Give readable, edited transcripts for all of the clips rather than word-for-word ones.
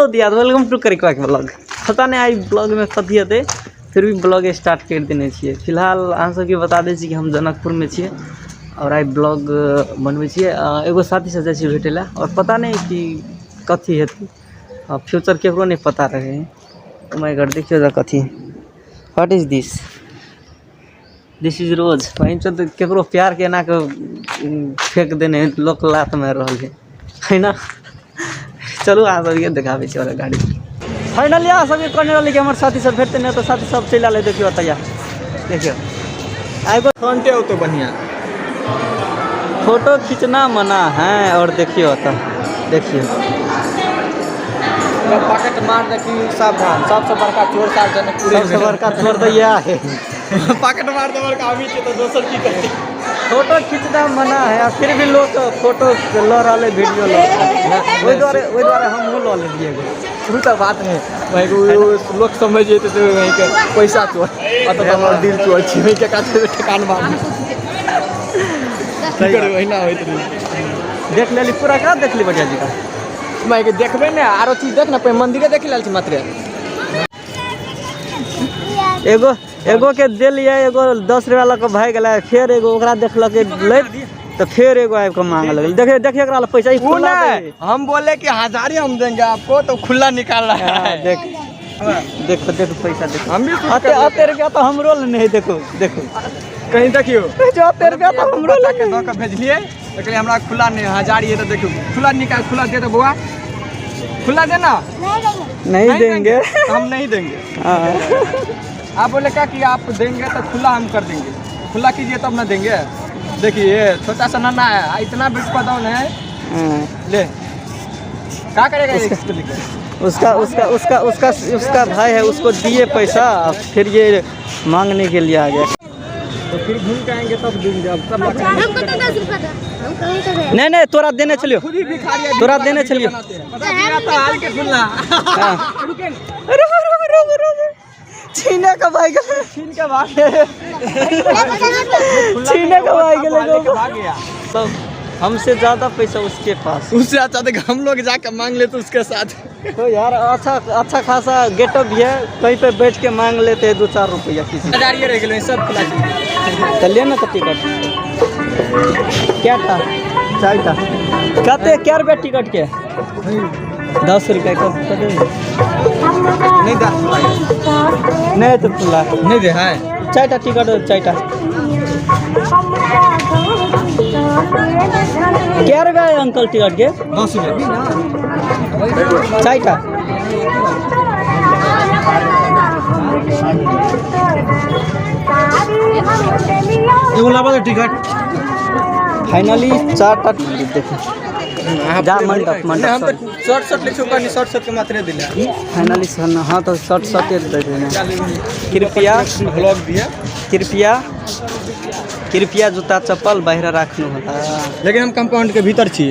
Hello दिया welcome to करिकवा के blog. पता नहीं आई ब्लॉग में कथी हेतै, फिर भी ब्लॉग स्टार्ट कर देने छियै। फिलहाल अहाँ सबके बता दै छी कि हम जनकपुरमे छियै और आई ब्लॉग बनबै छियै। एगो साथी से जाइ छियै भेटै लए और पता नहीं कि कथी हेतै, फ्यूचर केकरो नहीं पता रहै। ओ my God, देखियौ तऽ कथी, what is this, this is rose. वहीं तऽ केकरो प्यार के एना कऽ फेंक देने लोक लात मारि रहल छै, है ना। चलू अहाँ सबके देखाबै छी और गाड़ी। फाइनली अहाँ सबके कहने रहली कि हमर साथी सब भेटतै नहि, तऽ साथी सब चलि आयल। देखियौ तैयार, देखियौ एगो फ्रंटे औतो बढ़िया। फोटो खींचना मना है। और देखियौ तऽ देखियौ पॉकेट मार देखी सावधान, सबसे बड़का चोर सार जनकपुर। सबसे बड़का चोर तऽ इएह है। पॉकेट मार दे बड़का अभी छै तऽ दोसर की करतै। फोटो खींचना मना है आ फिर भी लोग फोटो लऽ रहल है, वीडियो लऽ रहल है। ओहि दुआरे हमहूँ लऽ लेलियै एगो। उ तऽ बात नहि भाई, उ लोग समझ जेतै तऽ वहीं के पैसा चोर, अतऽ तऽ हमर दिल चोर छी, वहीं के काते ठेकान मार की करबै, ओहिना होइत रहै। देख लेली पूरा, कहाँ देखली बढ़िया जी का। मैं के देखबै ने, आरो चीज देख ने, पहिले मंदिरे देख लेल छी मात्र। एगो एगो के देलियै, एगो 10 रुपया लऽ कऽ भागि गेलै। फेर एगो ओकरा देखलक लैत तऽ फेर एगो आबि कऽ मांगे लगल। देखिए देखिए, एकरा लग पैसा ई वो खुला नहीं, दे। हम बोले कि हजारी हम देंगे आपको तो खुला निकाल रहा हाँ, है। देख देखो देखो, पैसा देखो। हम भी शूट अते कर लेते। अते रुपया तो हमरो ले नहीं। देखो देखो। कहीं देखियो। जो अते रुपया तो हमरो बच्चा ले के नहीं। दऽ के भेजलियै तऽ कहलियै हमरा खुला नहीं हजारी है, तऽ देखियो खुला निकाल, खुला दे दे बौआ, खुला दे ना। नहीं देंगे। तो हम नहीं देंगे। हाँ। आप बोले क्या कि आप देंगे तो खुला हम कर देंगे, खुला कीजिए तब ना देंगे। देखिए ये छोटा सा नन्ना है, इतना बिस्पदौन है। हाँ। ले क्या करेगा ये इसको लेकर? उसका उसका उसका उसका उसका भाई है, उसको दिए पैसा, फिर ये मांगने के लिए आ गया। तो फिर घूम के आएंगे तब देंगे, अब तब हमको तो 10 रुपया दो, हम कहीं तो गए। नहीं नहीं, तोरा देने चलियो। खुद ही भिखारी है। तोरा देने चलियो। हाल के खुला। हाँ। रुक रुक रुक रुक, छीने का भाई गेलै। छीन के भागे। छीने का भाई गेलै। लेके भाग गया। सब हमसे ज्यादा पैसा उसके पास। उससे अच्छा तो हम लोग जाकर मांग लेते उसके साथ। तो यार अच्छा अच्छा खासा गेटअप भी है, कहीं पे बैठ के मांग लेते हैं 2-4 रुपया किसी। हजारिये रह गेलै, सब खुला छै। तो ले ना तो टिकट क्या था, चार टा कते क्या रुपया टिकट के? 10 रुपया कते? नहीं दे। नहीं तो खुला। नहीं दे है। चार टा टिकट, चार टा। क्या रुपया है अंकल टिकट के? 10 रुपया। चार टा। एगो लाबा टिकट। फाइनली चार टा टिकट देखो जा मंडप मंडप। हम तो शॉर्ट शॉर्ट लिखो कनी, शॉर्ट शॉर्ट के मात्रे दिले। फाइनली सर, हाँ तो शॉर्ट शॉर्ट दे देना। कृपया ब्लॉग दिए। कृपया कृपया जुत्ता चप्पल बाहिर राख्नु होला। लेकिन हम कंपाउंड के भीतर छी।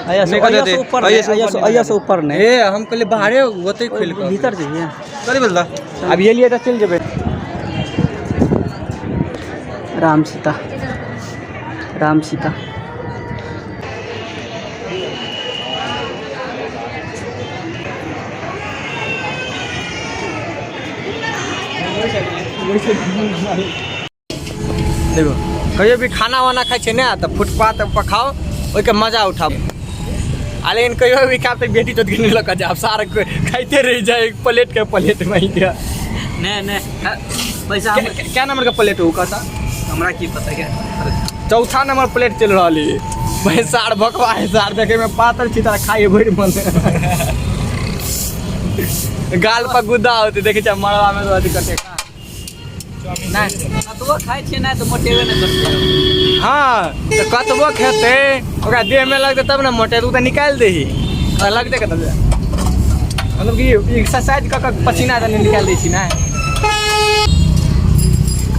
अय्या से नहीं अय्या दे। से ऊपर अय्या नहीं, से अय्या ऊपर से नहीं। अय्या से ऊपर नहीं। ए हम कहले बाहरे ओते खोल के भीतर जइए। चल बोल, अब ये लिए तो चल जेबे। राम सीता, राम सीता। देखो, कहियो भी खाना वाना खाइ छै ने तऽ फुटपाथ पर खाओ, ओहिके मजा उठाओ। आ लेकिन कहियो भी खाब तऽ बेटी चोट के नहीं लऽ कऽ जायब, सार खाइते रहि जाए एक प्लेट के प्लेट में ही। नहीं नहीं, पैसा क्या नंबर का प्लेट हो कहता? हमरा की पता क्या। चौथा नंबर प्लेट चलि रहल है भाई। सार भकवा है, सार देखे में पातर छी तारा खाइए भरि मन, गाल पर गुद्दा होते देखे छै मरवा में तो अथी कटे। नहीं, कतबो खाइ छियै नहि तऽ मोटेबे नहि करतै। हाँ तऽ कतबो खेतै ओकरा देह में लगतै तब ने मोटेतै। ओ तऽ निकालि दही, ओकरा लगतै कतऽ? मतलब कि एक्सरसाइज कऽ कऽ पसीना तनी निकालि दै छी ने।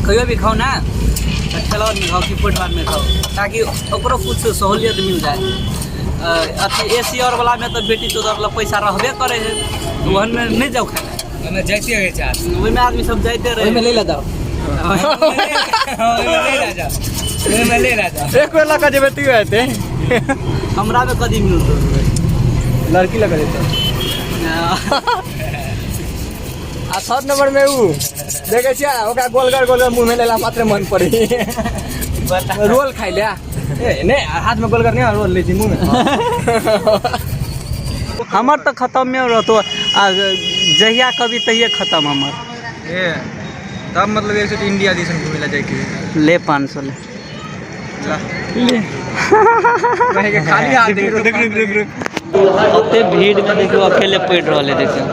कहियो भी खाओ ना तऽ ठेला में खाओ कि फुटपाथ में खाओ, ताकि ओकरो कुछ सहूलियत मिल जाए। अथी एसी और वाला में तऽ बेटी चोदर वाला पैसा रहबे करे है, तो ओहन में नहीं जाओ खाए। ओहिमे जाइते रहै छै। ओहिमे आदमी सब जाइते रहे। ओहिमे ले ले जाओ, ओहिमे ले ले जाओ। एक बेर लऽ कऽ जेबै तैयो हेतै। हमरा में कदी मिलतो? लड़की लग जेतौ। आ थर्ड नंबर में ऊ देखै छियै, ओकरा गोलगर गोलगर मुँह में लेला मात्र मन पड़े रोल खाइ ले। ए नहि, हाथ में गोलगर नहि, रोल लै छै मुँह में। हमर तऽ खतमे रहतो, आ जहिया कभी तहिये खतम हमर। ए तब मतलब एक सौ इंडिया दिसन घूमे ला जाइके। ले, 500 ले। ले, खाली हाथ। रुक रुक रुक रुक। ओते भीड़ में देखियो, अकेले पड़ि रहल है, देखियो।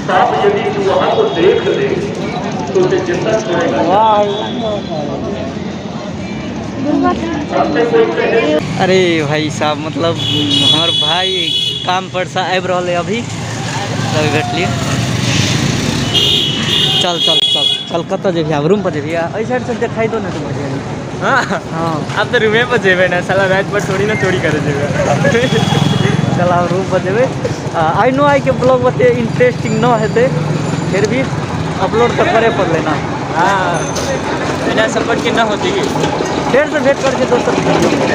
सांप यदि चूहा को देख ले तो उसे जिंदा छोड़ेगा। अरे भाई साहब, मतलब हमर भाई काम पर से आबि रहल है अभी, तभी भेटलियै। चल चल चल चल, कतऽ जेबही आब? रूम पर जेबही? एहि साइड से देखाई दो ने तऽ बढ़िया। हाँ। हाँ। अब तो रूमे पर जेबे ना साला, रात पर थोड़ी ना चोरी करे जेबे। चल, आब रूम पर जेबै। I know, आइ के ब्लॉग ओते इंटरेस्टिंग न हेतै, फिर भी अपलोड तऽ करे पड़लै ना। हाँ, बिना सपोर्ट के ना होती। फेरसँ भेंट करै छै दोसर वीडियो में।